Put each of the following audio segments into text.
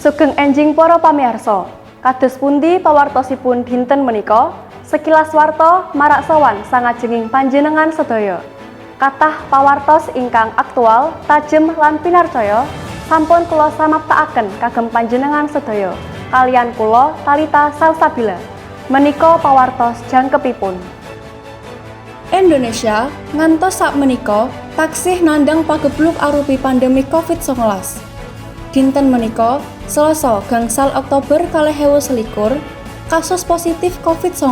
Sugeng enjing para pamirsa. Kados pundi pawartosipun dinten menika? Sekilas warta marak sowan sangajenging panjenengan sedaya. Kathah pawartos ingkang aktual, tajem lan pinarcaya sampun kula samaptakaken kagem panjenengan sedaya. Kaliyan kula, Talita Salsabila. Menika pawartos jangkepipun. Indonesia ngantos sakmenika taksih nandhang pagebluk arupi pandemi COVID-19. Dinten menika, Selasa 5 Oktober 2021, kasus positif COVID-19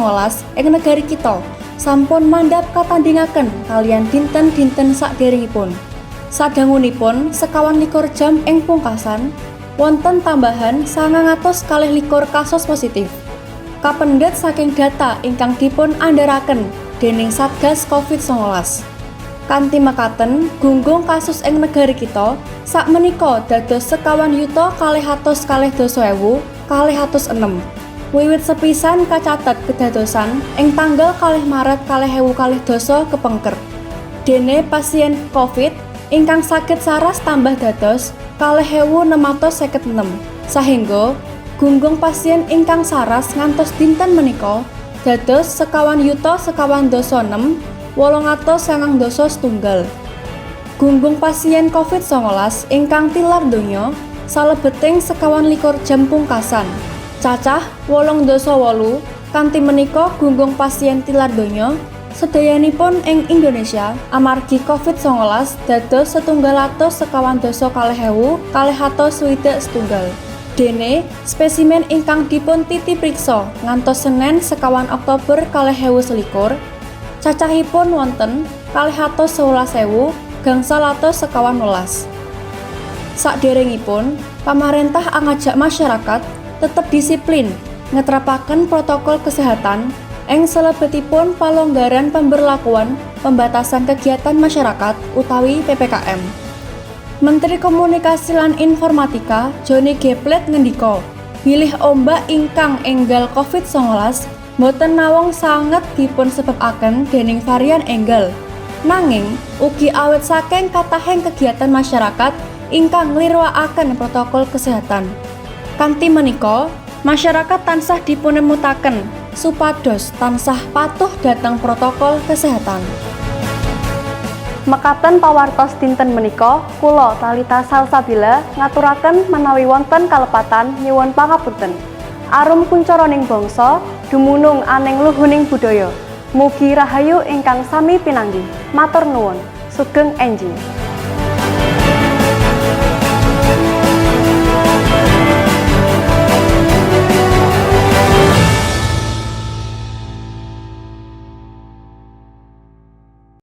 ing negari kita sampun mandhap katandhingaken kaliyan dinten-dinten saderengipun. Sadangunipun 24 jam ing pungkasan, wonten tambahan 922 kasus positif. Kapendhet saking data ingkang dipun andharaken dening Satgas COVID-19. Kanthi mekaten, gunggung kasus ing negari kita sakmenika dados 21.222.206. Wiwit sepisan kacatet kedadosan ing tanggal 2 Maret 2022 kepengker. Dene pasien COVID ingkang saged saras tambah dados 2656, sahingga gunggung pasien ingkang saras ngantos dinten menika dados 21.096.891. Gunggung pasien COVID-19 ingkang tilar donya salebeting 24 jam pungkasan cacah 88. Kanthi menika, gunggung pasien tilar donya sedayanipun ing Indonesia amargi COVID-19 dados 192.261. Dene spesimen ingkang dipun titipriksa ngantos Senin 21 Oktober 2021 cacahipun wonten 211.419. Saderengipun, pamarentah angajak masyarakat tetep disiplin ngetrapaken protokol kesehatan ing salebetipun palonggaran pemberlakuan pembatasan kegiatan masyarakat utawi PPKM. Menteri Komunikasi lan Informatika Johnny G Plate ngendika bilih ombak ingkang enggal COVID-19 boten namung sanget dipun sebabaken dening varian enggal, nanging ugi awit saking kathahing kegiatan masyarakat ingkang nglirwakaken protokol kesehatan. Kanthi menika, masyarakat tansah dipunemutaken supados tansah patuh dhateng protokol kesehatan. Mekaten pawartos dinten menika, kula, Talita Salsabila, ngaturaken menawi wonten kalepatan nyuwun pangapunten. Arum kuncaraning bangsa dumunung aning luhuning budaya. Mugi rahayu ingkang sami pinanggih. Matur nuwun. Sugeng enjing.